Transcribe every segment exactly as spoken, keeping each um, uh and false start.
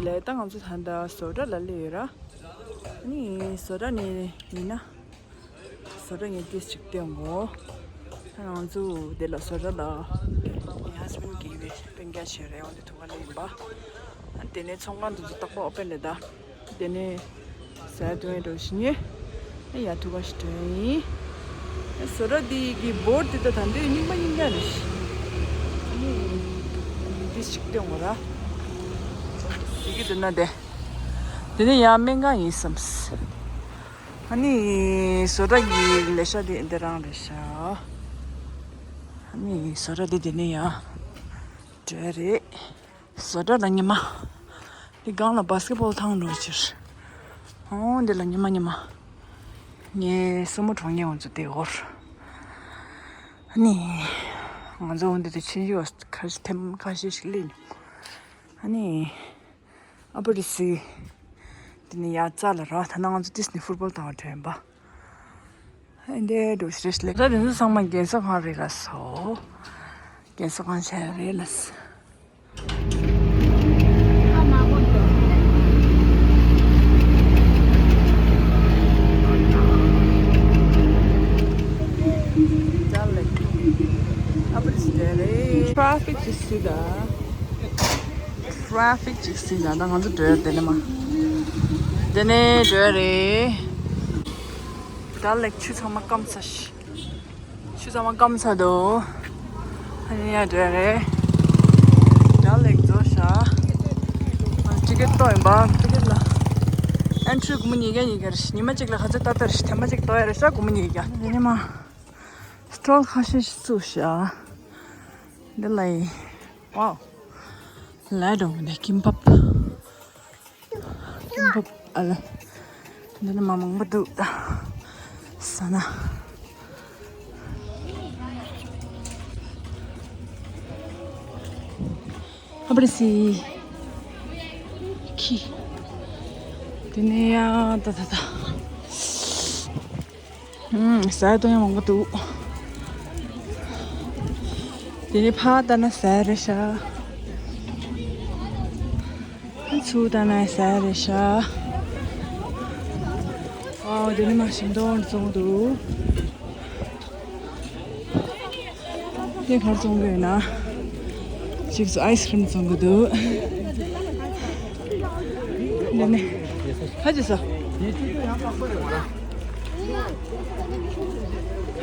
ལས་ད་ང་ཚོ་ད་ལྟ་བཟོ་གྲྭ་ལ་སླེབས་ཡོད་ར། ཨ་ནི་བཟོ་གྲྭ་ནས་ཡིན་ན། བཟོ་གྲྭ་ངས་ཏིས་ཅིག་སྟོན་གོ། ད་ང་ཚོ་འདི་ལ་བཟོ་གྲྭ་ལ་ངའི་ཧས་བྷེན་གྱིས་སྤུན་ཀྱག་བྱས་རེད། འོ་འདི་ཐུག་ག་ལ་ཡིན་པ། ཨ་དེ་ནས་ཚོང་ཁང་དུ་ཚོ་རྟག་པར་ཨོ་པན་རེད་ད། དེ་ནས་ཟ་འཐུང་ཡ་འགྲོ་བཞིན་ཡོད། ཨ་ཡ་ཐུག་ག་ཞིག་འགྲོ་ཡིན། ཨ་བཟོ་གྲྭ་འདི་གི་བོར་འདི་ད་ད་འདོད་རྙིང་པ་རྙིང་པ་རེད། ཨ་ནི་ཏིས་ཅིག་སྟོན་གོ་ར། དེ་གི་འདུག་ན་དེ། དེ་ནས་ཡང་སྨན་ཁང་ཡིན་བསམས། ཨ་ནི་བཟོ་གྲྭ་གི་ལས་ཤག་དེ་འདི་རང་རེད་ཤག་ཨ་ནི་བཟོ་གྲྭ་དེ་དེ་ནས་ཡང་འགྲོ་ཡ་རེད། བཟོ་གྲྭ་ལ་ཉི་མ། འདི་སྒང་ལ་བྷ་སི་ཀེ་བྷོལ་ཐང་འགྲོ་ཕྱིར། ཨོ་འདི་ལ་ཉི་མ་ཉི་མ། ངའི་སྲུ་མོ་གྲོངས་ཉེ་འོ་ཚོ་དེ་འོར། ཨ་ནི། ང་ཚོ་འོ་འདི་དུ་ཕྱིན་ཞུ་ཁ་ཤས་ཐེམ་ཁ་ཤས་ཤིག་སླེབས་མྱོང་། ཨ་ནི། ཨ་པ་རི་སི། དེ་ནས་ཡ་རྩ་ལ་ར་ཐ་ན་ང་ཚོ་ཏིས་ནས་ཕུཊ་བྷོལ་དང་བ་འགྲན་པ། ཨ་འདྲའི་འགྲོ་ཤི་རེ་ཤི་ལེ། ད་དེ་ཚོ་ཚང་མ་རྒན་གསོ་ཁང་རེད་ལ་སོ། རྒན་གསོ་ཁང་བྱས་རེད་ལ་སོ། ཊ་ར་ཕིག་ཅིག་སྲིད་ད། ཊ་ར་ཕིག་ཅིག་སྲིད་ད། ད་ང་ཚོ་འགྲོ་ཡ་དེ་ནས་མ། དེ་ནས་འགྲོ་ཡ་རེད། ཌལ་ལེག་ཆུ་ཚང་མ་སྐམ་ཚ་ཤི། ཆུ་ཚང་མ་སྐམ་ཚ་འདུག་ཨ་ནི་ཡ་འགྲོ་ཡ་རེད། ཌལ་ལེག་རྫོགས་ཤག་ཊི་ཀེ་ཊི་ཏོ་ཡིན་པ། ཊི་ཀེ་ཊི་ལ་ཨན་ཊི་རི་སྒོར་མོ་ཉིས་བརྒྱ་ཉིས་བརྒྱ་རེད། ཉི་མ་གཅིག་ལ་ག་ཚོད་ལྟ་ལྟ་རེད། ཐེངས་མ་གཅིག་ལྟ་ཡ་རེད་ཤག་སྒོར་མོ་ཉིས་བརྒྱ། དེ་ནས་མ། སི་ཊོལ་ཁ་ཤས་ཤིག་བཙུགས་ཤག་འདི་ལ་ཡིན། ཝའོ། ལའི་འགྲོ་གི་འདུག་ཀིམ་པབ། ཀིམ་པབ་ཨ་ལ། འདི་ནི་མ་མང་པོ་འདུག་ད། ཟ་ན། ཨ་པ་རི་སི། ཁི། དེ་ནས་ཡ་ད་ད་ད། ཨུམ། ཟ་ཡ་འཐུང་ཡ་མང་པོ་འདུག་དེ་ནས་ཕར་ལྟ་ན་ཟ་ཡ་རེད་ཤག་ཚུར་ལྟ་ན་ཟ་ཡ་རེད་ཤག་ཨོ་དེ་ནས་མ་ཤིང་སྡོང་བཙོང་འདུག་དེ་གར་བཙོང་གི་ཡོད་ན། གཅིག་ཚོ་ཨའི་སི་ཀྲིམ་བཙོང་གི་འདུག་འདི་ནས། ཧ་ཅི་ས།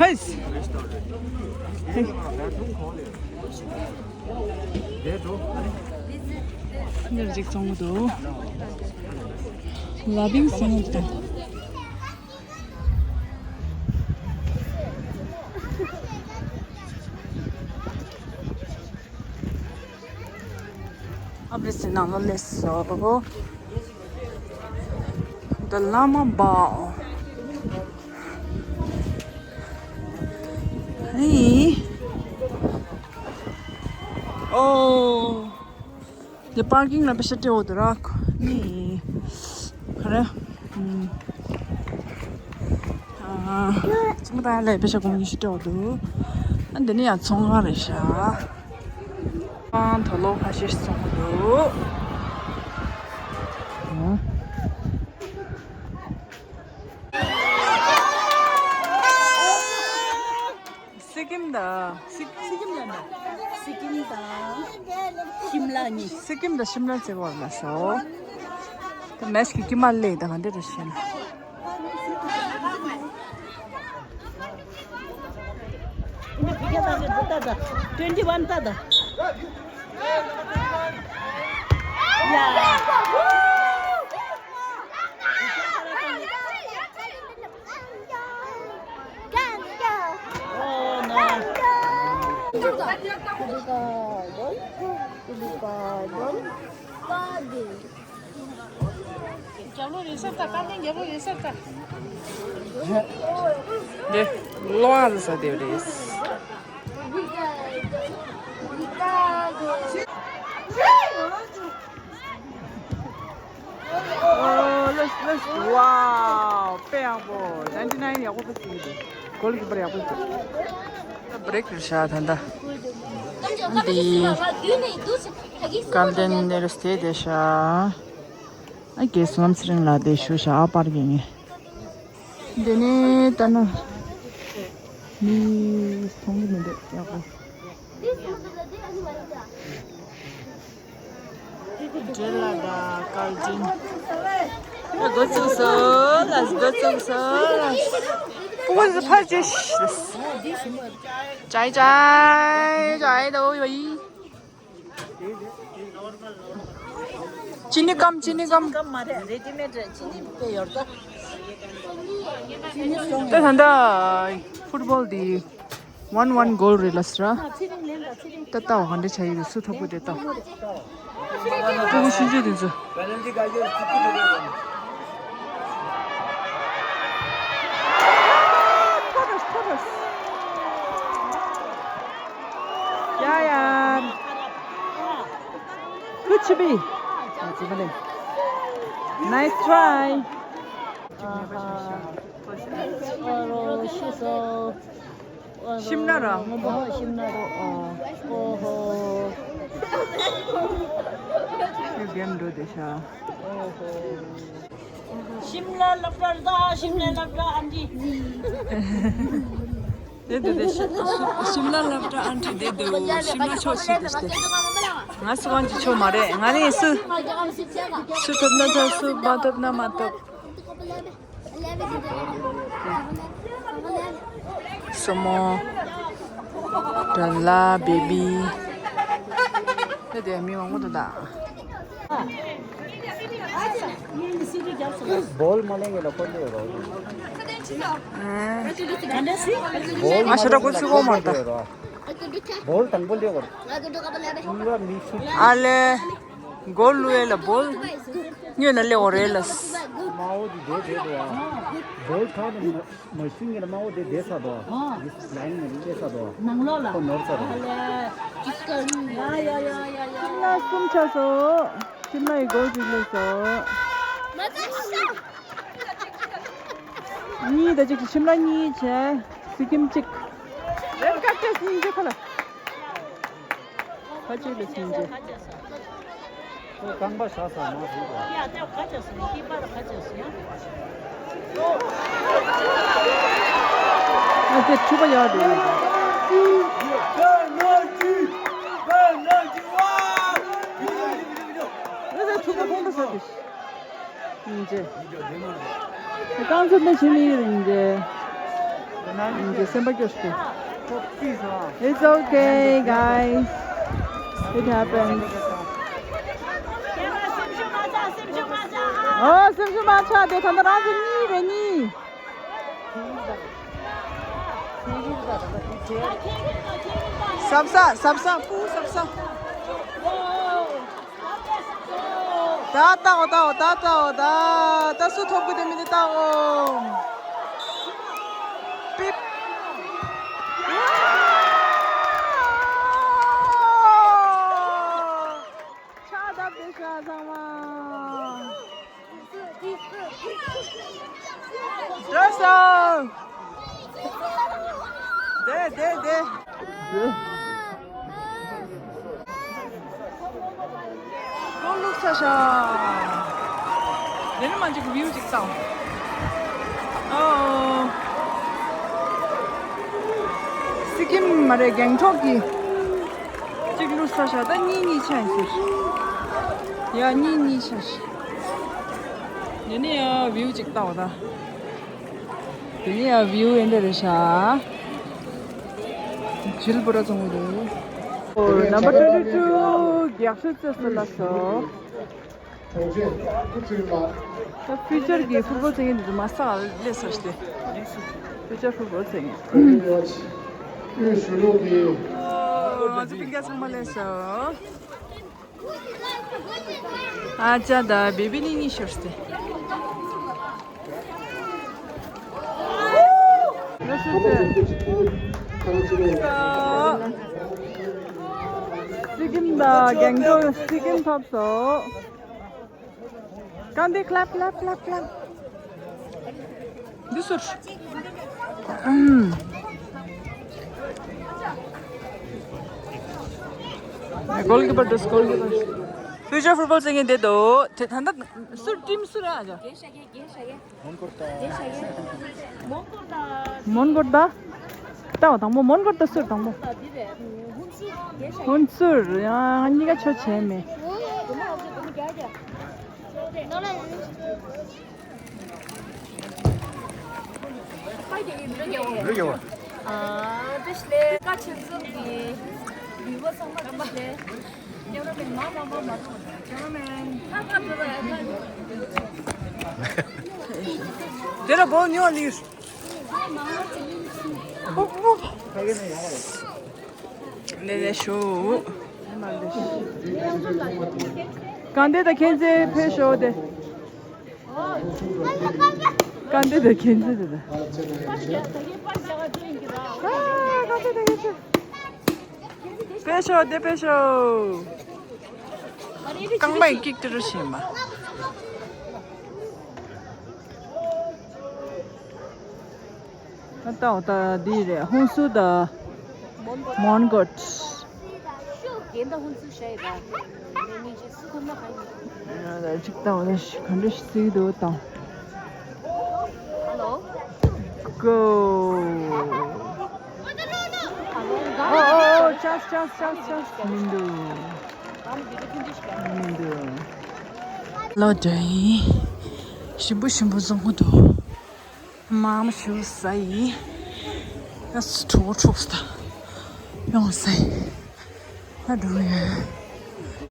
ཧེ། ཧེ། འདིར་གཅིག་བཙོང་གི་འདུག་ལ་བིང་ཟེར་ན་འདི་དང་། ཨ་པ་རི་སི་ནང་ལ་སླེབས་སོ། འདི་བླ་མ་འབའ། ཨི། ཨོ། འདི་པར་ཀིང་ལ་པེ་ཤ་སྤྲད་འོ་དུ་ར། ནི། ག་རེ། ཨ། ཅི་མ་ད་ལས་པེ་ཤ་གོང་ཉི་ཤུ་སྤྲད་འོ་དུ། ཨ་འདི་ནི་ཡང་ཚོང་ཁང་རེད་ཤག་ཨ་དོ་ལོ་ཁ་ཤས་ཚོང་འདུག་སི་ཀིམ་དང་། སི་སི་ཀིམ་ལ་ན། སི་ཀིམ་དང་ཤིམ་ལ་གཉིས། སི་ཀིམ་དང་ཤིམ་ལ་བརྩེ་བ་ལ་སོ། ད་མེས་ཀྱི་ཀི་མ་ལེ་དང་འདི་རུ་ཤེས་ན། Twenty one ད་ད། ཡ། རྒྱབ་ལོགས་རེད་ཤག་ད་ཀ་ནས་རྒྱབ་ལོགས་རེད་ཤག་ད། འདི་གློ་བ་ཟ་དེ་རེད། ཨོ་ལེས་ལེས། ཝའོ། དཔེ་ཡག་པོ། ནའིན་ཊི་ནའིན་ཡག་པོ་ཕ་ཚིག་འདུག་གོ་ལ་གི་པར་ཡག་པོ་འདུག་ད་བྷི་རེག་རེད་ཤག་ད་ལྟ། འདི་གལ་ཏེ་ནེ་རུ་སྟེ་དེ་ཤག་ཨ་ཀེ་སོ་ནམ་ཚེ་རིང་ལགས་དེ་ཞུ་བཞག་ཨ་པར་གྱི་ངས། འདི་ནས་ལྟ་ན་མི་མཐོང་གི་མི་འདུག་ཡག་པོ། འདྲེ་ལ་དང་སྐར་ཆེན། ལ་འགོ་བཙུགས་སོ། ལ་འགོ་བཙུགས་སོ། ལ་སྤུ་གུ་ཚོ་ཕར་བྱས་ཤིག་ཅའི་ཅའི་ཅའི་དོ་ཡོ་ཡི། ཅི་ནི་ཀམ། ཅི་ནི་ཀམ། ཀམ་མ་རེད། རེ་ཌི་མེཌ་རེད། ཅི་ནི་དེ་ཡོད་ད། ད་ད་ད་ཕུཊ་བོལ་འདི་ཝན་ཝན་གོལ་རེད་ལབ་སོང་ར། ད་ལྟ་བ་ག་འདྲ་བྱ་ཡི་རེད། སུ་ཐོབ་གི་རེད་ལྟ། སྤུ་གུ་ཆུང་ཆུང་དེ་ཚོ། ཡ་ཡ། Good to be. Nice try. ཤིམ་ལ་ར་སྔོན་པོ། ཤིམ་ལ་ར། ཨོ་ཧོ། ཤིམ་ལ་སློབ་གྲྭ་རེད་ད། ཤིམ་ལ་སློབ་གྲྭ་ཨན་ཏི། དེ་དེ་དེ་ཤི་ཤི་ཤིམ་ལ་སློབ་གྲྭ་ཨན་ཏི་དེ་དེ་ཤིམ་ལ་ཕྱོགས་ཤིག་དེ་ཤི་དེ། ང་སུ་གང་གི་ཕྱོགས་མ་རེད། ང་ནི་སུ་སུ་ཐོབ་ན་ཐོབ། སུ་མ་ཐོབ་ན་མ་ཐོབ། སོ་མོ། ཌལ་ལ། བེ་བི། དེ་དེ་མི་མང་པོ་འདུག་ད། བོལ་མ་ལེན་གི་ལ་ཁོ་ལེ་རོ། ཨ་ཤ་ཏྲ་ཀོ་ཚི་ཀོ་མར་ད། བོལ་དང་པོ་ལེ་གོ། ཨ་ལེ། གོལ་ལུ་ཨེ་ལ་བོལ། ཉོས་ན་ལེ་གོ་རེ་ལ། མའོ་དི་དེ་དེ་དོ། བོལ་ཐང་ནི་མ་ཤིང་གི་ལ་མའོ་དེ་དེ་ས་དོ། ལའིན་ནི་དེ་ས་དོ། ནང་ལོགས་ལ། ཁོ་ནོར་ས་དོ། ཨ་ལེ། ཡ་ཡ་ཡ་ཡ་ཡ། ཤིམ་ལ་གསུམ་ཆགས་སོང་། ཤིམ་ལ་ཡི་གོལ་གཅིག་སླེབས་སོང་། གཉིས་དང་གཅིག་ཤིམ་ལ་གཉིས་བྱས། སི་ཀིམ་གཅིག་རེད་ཀ་ཏེ་སྙིང་རྗེ་ཁ་ལ། ཁ་ཆེ་ལ་སྙིང་རྗེ། ཁོ་རྐང་པ་བཞག་ས་མ་ཟིན་པ། ཡ་ཏེ་ཁ་ཆེ་སོང་། ཁྱི་པ་ལ་ཁ་ཆེ་སོང་ཡ། ཨ་ཏེ་ཕྱུ་པ་ཡག་འདུག་ཨ་ཏེ་ཕྱུ་པ་ཁོང་ཁྲོ་ཟ་གི། སྙིང་རྗེ། རྐང་ཚུགས་ནས་ཕྱིན་ནི་ཡོད་རེད་སྙིང་རྗེ། སྙིང་རྗེ་སེམས་པ་སྐྱོ་སྐྱོ། It's okay, guys. It happens. ཨོ་སེམས་ཤུགས་མ་ཆག་དེ་ད་ལྟ་རང་ཚོ་གཉིས་རེད་གཉིས། ཟབ་ས་ཟབ་ས་སྤུ་ཟབ་ས། ད་ལྟ་འོ་ད་འོ་ད་ལྟ་འོ་ད་ད་སུ་ཐོབ་གི་དེ་མི་དེ་ལྟ་འོ། པིབ། ཕྱག་བརྡབ་བསྡད་ཤག་ཚང་མ། འགྲོ་སོང་། དེ་དེ་དེ། ལོ་ལུག་ས་ཤ། དེ་ནི་མ་འཇིག་བིའུ་ཅིག་བཏང་། ཨོ། སི་ཀིམ་མ་རེད་གེང་ཊོག་གི། གཅིག་ལུག་ས་ཤ་ད་གཉིས་གཉིས་ཆ་ཡིན་ཟེར། ཡ་གཉིས་གཉིས་ཆ་ཤ། དེ་ནི་ཡ་བིའུ་ཅིག་བཏང་བ་ད། དེ་ནས་ཡང་བིའུ་ཨེ་འདྲ་རེད་ཤག་ཇིལ་པོ་ར་བཙོང་གི་འདུག་ཨོ། Number twenty two རྒྱག་ཤོད་རྩེ་སུ་ལ་སོ། ད་ཕིའུ་ཅར་གྱི་ཕུཊ་བོལ་རྩེ་མཁན་འདི་ཚོ་མ་ས་ལས་སོ་ཞིག་སྟེ། ཕིའུ་ཅར་ཕུཊ་བོལ་རྩེ་མཁན། ཨོ། ང་ཚོ་སྤུན་ཀྱག་ཚང་མ་ལས་སོ། ཨ་ཅག་དང་བེ་བི་ནི་གཉིས་ཤོར་ཏེ། སི་ཀིམ་དང་གེང་ཊོག་སི་ཀིམ་ཐོབ་སོང་། གང་དེ་ཁ་ལབ་ཁ་ལབ་ཁ་ལབ་ཁ་ལབ། འདི་ཟུར། ཨམ། གོལ་ཀི་པར་འདུག་གོལ་ཀི་པར། ཕུ་ཤར་ཕུཊ་བོལ་རྩེད་མཁན་དེ་དོ། དེ་ད་ལྟ་སུར་ཊིམ་སུར་ཨ་ཇ། མོན་གོར་ད། ལྟ་བ་དང་པོ་མོན་གོར་ད་སུར་དང་པོ། ཧུན་སུར་ཡང་གཉིས་ཀ་ཆོ་བྱས་མེད། དེ་ལ་བོ་ཉོ་ལིར། ལེ་ལེ་ཤོ། གང་དེ་ད་ཁྱེད་ཚེ་ཕེ་ཤོ་དེ། གང་དེ་ད་ཁྱེད་ཚེ་དེ་ད། ཨ། གང་དེ་ད་ཁྱེད་ཚེ། དཔེ་ཤོག་དེ་དཔེ་ཤོག་རྐང་པ་ཡི་ཀིག་ཏུ་རུ་ཤེས་མ། ད་ལྟ་འོ་ད་འདི་རེད། ཧུན་སུར་དང་མོན་གོར། ད་ཅིག་ད་འོ་ད་ག་འདྲ་ཞིག་བརྩིས་འདུག་དང་། Go. ཨོ་ཨོ་ཨོ། ཅཱནས་ཅཱནས་ཅཱནས་ཅཱནས། མི་འདུག་མི་འདུག་ལོ་དྲ་ཡིན། ཞིམ་པོ་ཞིམ་པོ་བཟང་པོ་འདུག་མར་མེ་ཞུ་ས་ཡིན། ཨ་སུ་གྲོགས་གྲོགས་སུ་ད། ཡོང་ས་ཡིན། ཨ་འགྲོ་ཡིན།